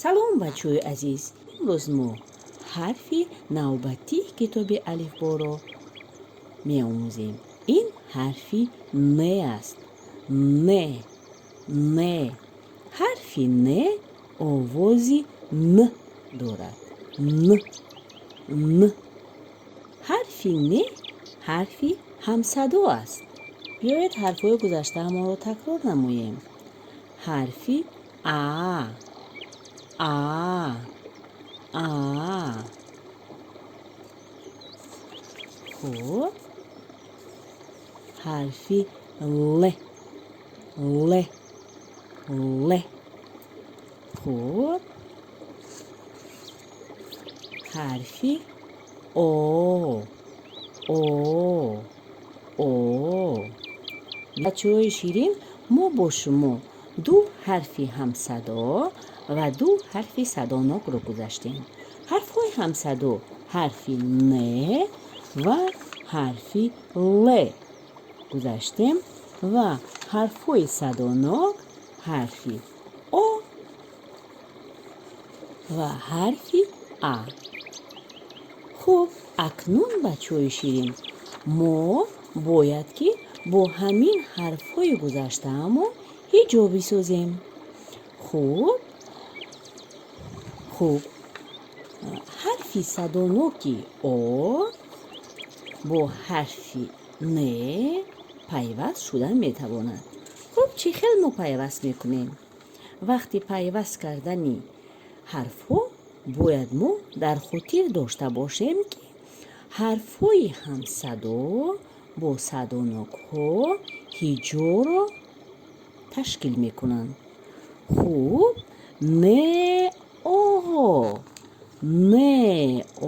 Салом, бачаҳои азиз! Имрӯз мо ҳарфи навбатии китоби алифборо меомӯзем. Ин ҳарфи Н аст. Н, Н. Ҳарфи Н овози Н дорад. Н, Н. Ҳарфи Н ҳарфи ҳамсадо аст. Биёед, ҳарфҳои гузаштаамонро такрор намоем. Ҳарфи А, А, А. Хуб, ҳарфи Л, Л, Л. Хуб, ҳарфи О, О, О. Бачаҳои ширин, мо бо шумо ду ҳарфи ҳамсадо ва ду ҳарфи садонокро гузаштем. Ҳарфҳои ҳамсадо ҳарфи Н ва ҳарфи Л гузаштем ва ҳарфҳои садонок ҳарфи О ва ҳарфи А. Хуб, акнун, бачаҳои ширин, мо бояд ки бо ҳамин ҳарфҳои гузаштаамон ҳиҷо бисозем. Хуб, хуб, ҳарфи садоноки О бо ҳарфи Н пайваст шуда метавонад. Хуб, чӣ хел мо пайваст мекунем? Вақти пайваст кардани ҳарфҳо бояд мо дар хотир дошта бошем, ки ҳарфҳои ҳамсадо бо садонокҳо ҳиҷоро ташкил мекунанд. Хуб, Н, О, Н,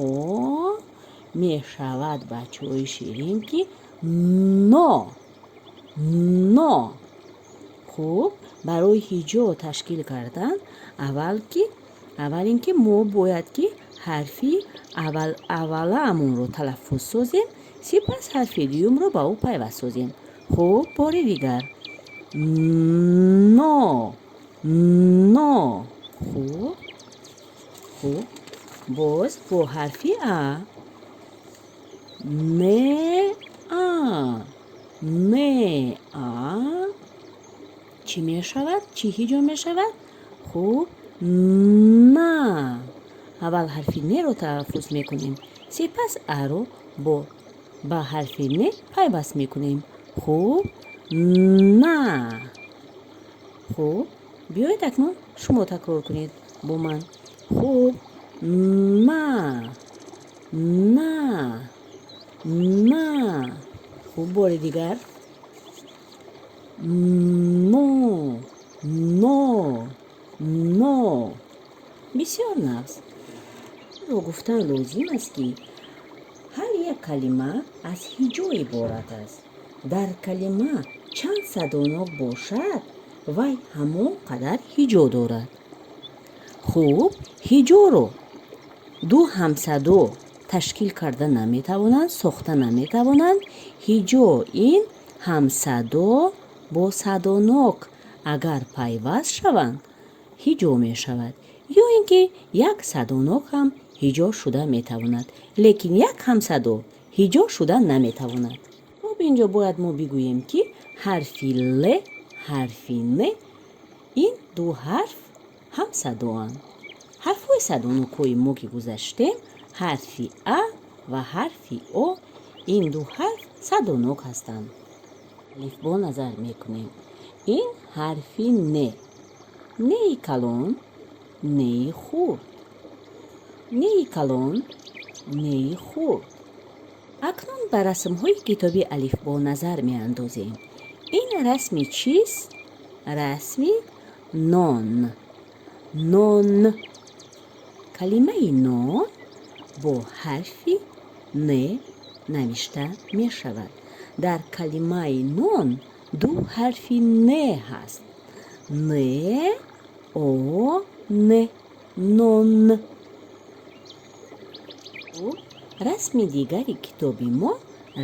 О мешавад, бачаҳои ширин, ки но, но. Хуб, барои ҳиҷо ташкил кардан аввал ин ки мо бояд ки ҳарфи аввалаамонро талаффуз созем, сипас ҳарфи дуюмро ба ӯ пайваст созем. Хуб, бори дигар: но, но. Хуб, хуб, боз бо ҳарфи А: Н, А, Н, А. Чӣ мешавад? Чӣ ҳиҷо мешавад? Хуб, на. Аввал ҳарфи Нро талаффуз мекунем, сипас Аро бо ба ҳарфи Н пайваст мекунем. Хуб, на. Хуб, биёед, акнун шумо такрор кунед бо ман. Хуб, на, на, на. Хуб, бори дигар: но, но, но. Бисёр нағз. Ро гуфтан лозим аст, ки ҳар як калима аз ҳиҷо иборат аст. Дар калима чанд садонок бошад, вай ҳамон қадар ҳиҷо дорад. Хуб, ҳиҷоро ду ҳамсадо ташкил карда наметавонанд, сохта наметавонанд. Ҳиҷо ин ҳамсадо бо садонок агар пайваст шаванд, ҳиҷо мешавад, ё ин ки як садонок ҳам ҳиҷо шуда метавонад, лекин як ҳамсадо ҳиҷо шуда наметавонад. Хуб, инҷо бояд мо бигӯем, ки ҳарфи Л, ҳарфи Н — ин ду ҳарф ҳамсадоанд. Ҳарфҳои садонокҳои мо, ки гузаштем, ҳарфи А ва ҳарфи О — ин ду ҳарф садонок ҳастанд. Алифбо назар мекунем. Ин ҳарфи Н, Неи калон, неи хурд, неи калон, неи хурд. Акнун ба расмҳои китоби алифбо назар меандозем. Ин расми чист? Расми нон, нон. Калимаи нон бо ҳарфи Н навишта мешавад. Дар калимаи нон ду ҳарфи Н ҳаст: Н, О, Н, нон. Расми дигари китоби мо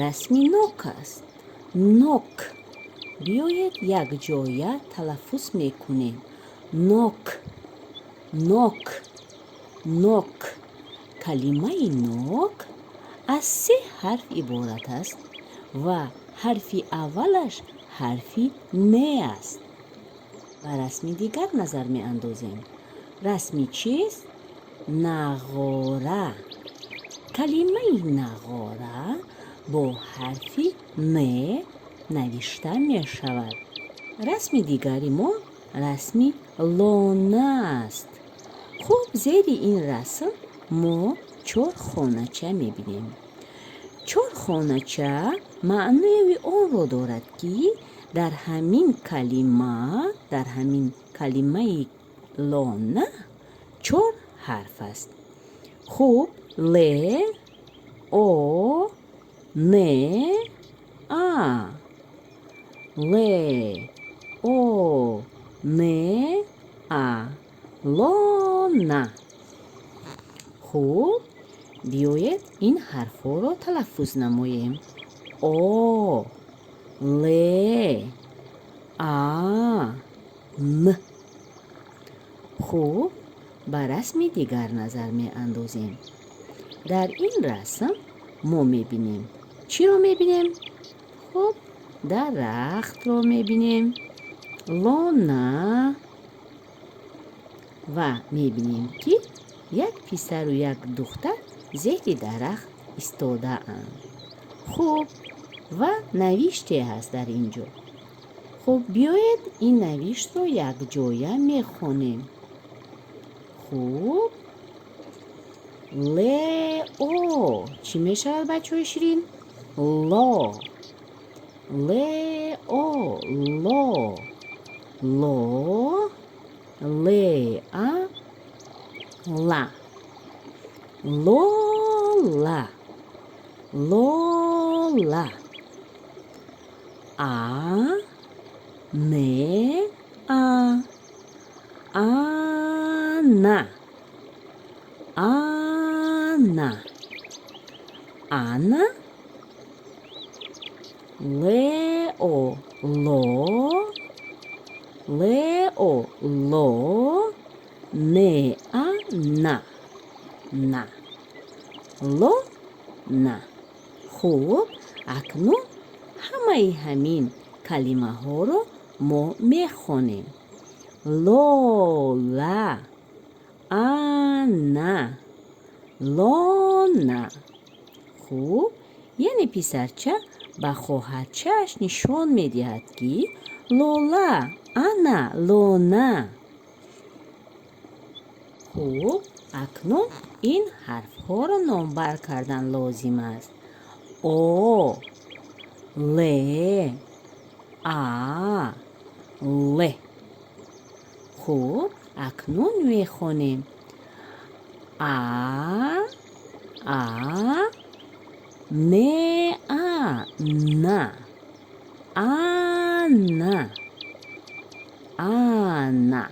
расми нок аст. Нок. Биёед, якҷоя талаффуз мекунем: нок. Нок, нок. Калимаи нок аз се ҳарф иборат аст ва ҳарфи аввалаш ҳарфи н аст. Ба расми дигар назар меандозем. Расми чист? Нағора. Калимаи нағора бо ҳарфи н навишта мешавад. Расми дигари мо расми лона аст. Хуб, зери ин расм мо чор хонача мебинем. Чор хонача маънои онро дорад, ки дар ҳамин калима, дар ҳамин калимаи лона чор ҳарф аст. Хуб, л, о, н, а. Л, о, н, а, лона. Хуб, биёед, ин ҳарфҳоро талаффуз намоем: о, л, а, н. Хуб, ба расми дигар назар меандозем. Дар ин расм мо мебинем, чиро мебинем? Хуб, дарахтро мебинем, лона ва мебинем, ки як писару як духтар зери дарахт истодаанд. Хуб, ва навиште ҳаст дар ин ҷо. Хуб, биёед, ин навиштро якҷоя мехонем. Хуб, ло чӣ мешавад, бачаҳои ширин? Ло, ло, ло, ло, ла, ла, лола, лола. А, н, а, ана, ана, ана. Лео, ло, лео, ло, не, а, на, на, ло, на. Хуб, акнун ҳамаи ҳамин калимаҳоро мо мехонем: лола, ана, лона. Хуб, яъне писарча ба хоҳарчааш нишон медиҳад, ки лола, ана лона. Хуб, акнун ин ҳарфҳоро номбар кардан лозим аст: о, л, а, л. Хуб, акнун мехонем: а, а, н, а, на, ана, ана.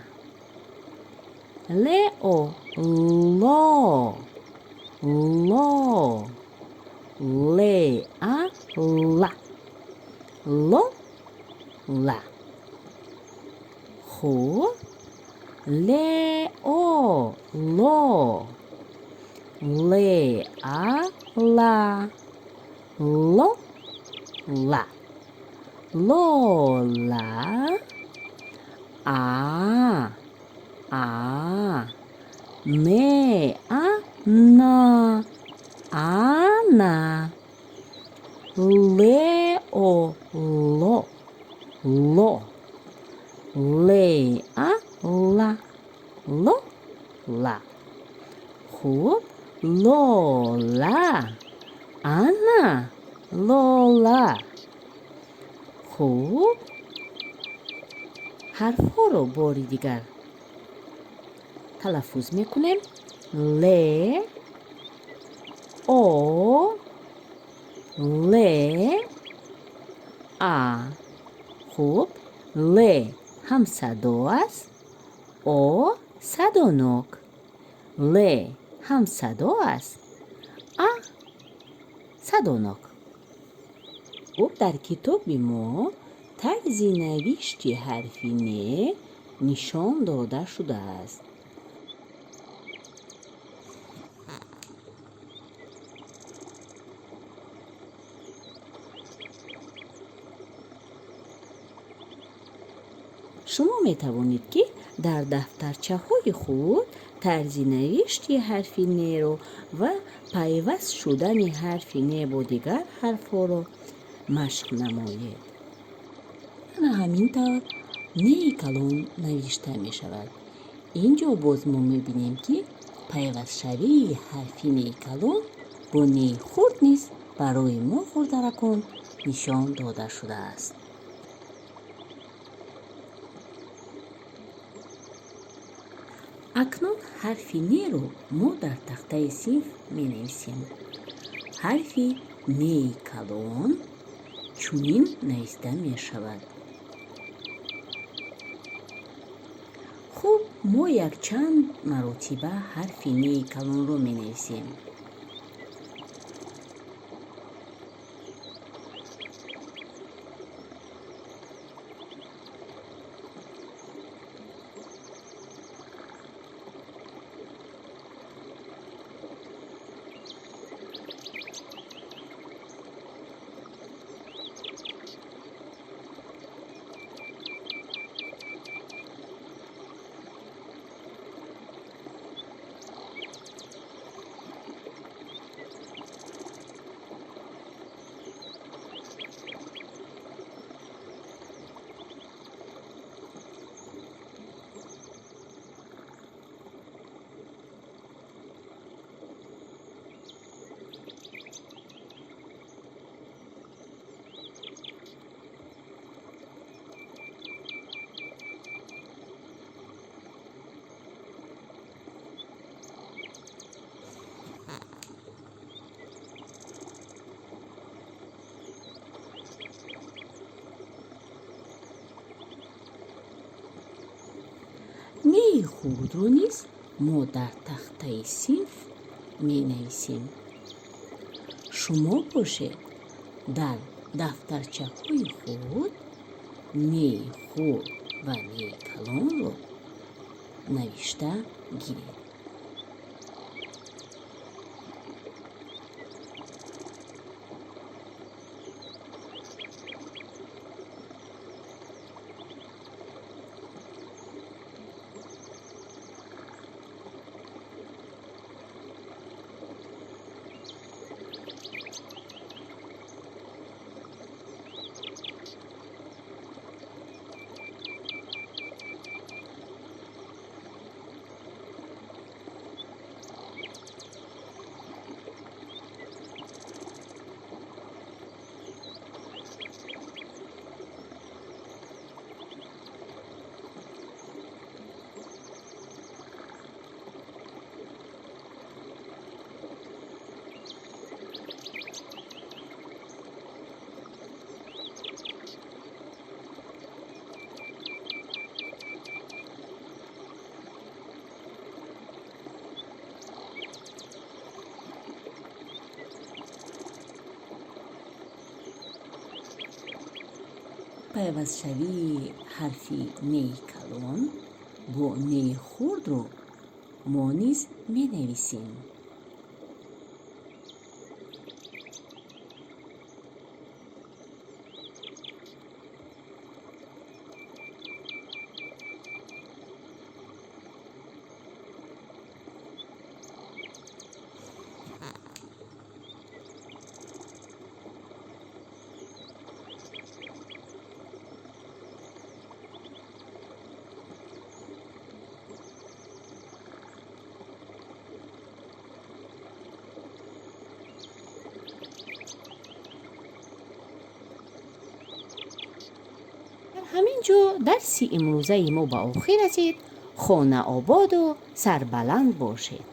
Лео, ло, ло, ле, а, ла, ло, ла. Хуб, лео, ло, ле, а, ла, ло, ла, лола. А, а, не, а, на, ана. Лео, ло, ло, ле, а, ла, ло, ла. Хуб, лола, ана, лола. Хуб, ҳарфҳоро бори дигар талаффуз мекунем: ле, о, л, а. Хуб, л ҳамсадо аст, о садонок, л ҳамсадо аст, а садонок. Хуб, дар китоби мо тарзи навишти ҳарфи н нишон дода шудааст. Шумо метавонед, ки дар дафтарчаҳои худ тарзи навишти ҳарфи Н-ро ва пайваст шудани ҳарфи Н бо дигар ҳарфҳоро машқ намоед. Ана ҳамин тавр Н-и калон навишта мешавад. Ин ҷо боз мо мебинем, ки пайвастшавии ҳарфи Н-и калон бо Н-и хурд низ барои мо хурдаракон нишон дода шудааст. Акнун ҳарфи Н-ро мо дар тахтаи синф менависем. Ҳарфи Н-и калон чунин нависта мешавад. Хуб, мо якчанд маротиба ҳарфи Н-и калонро менависем. Н-и хурдро низ мо дар тахтаи синф менависем. Шумо бошед дар дафтарчаҳои худ Н-и хурд ва Н-и калонро навишта гиред. Пайвастшавии ҳарфи Н-и калон бо Н-и хурдро мо низ менависем. Ҳамин ҷо дарси имрӯзаи мо ба охир расид. Хона ободу сарбаланд бошед.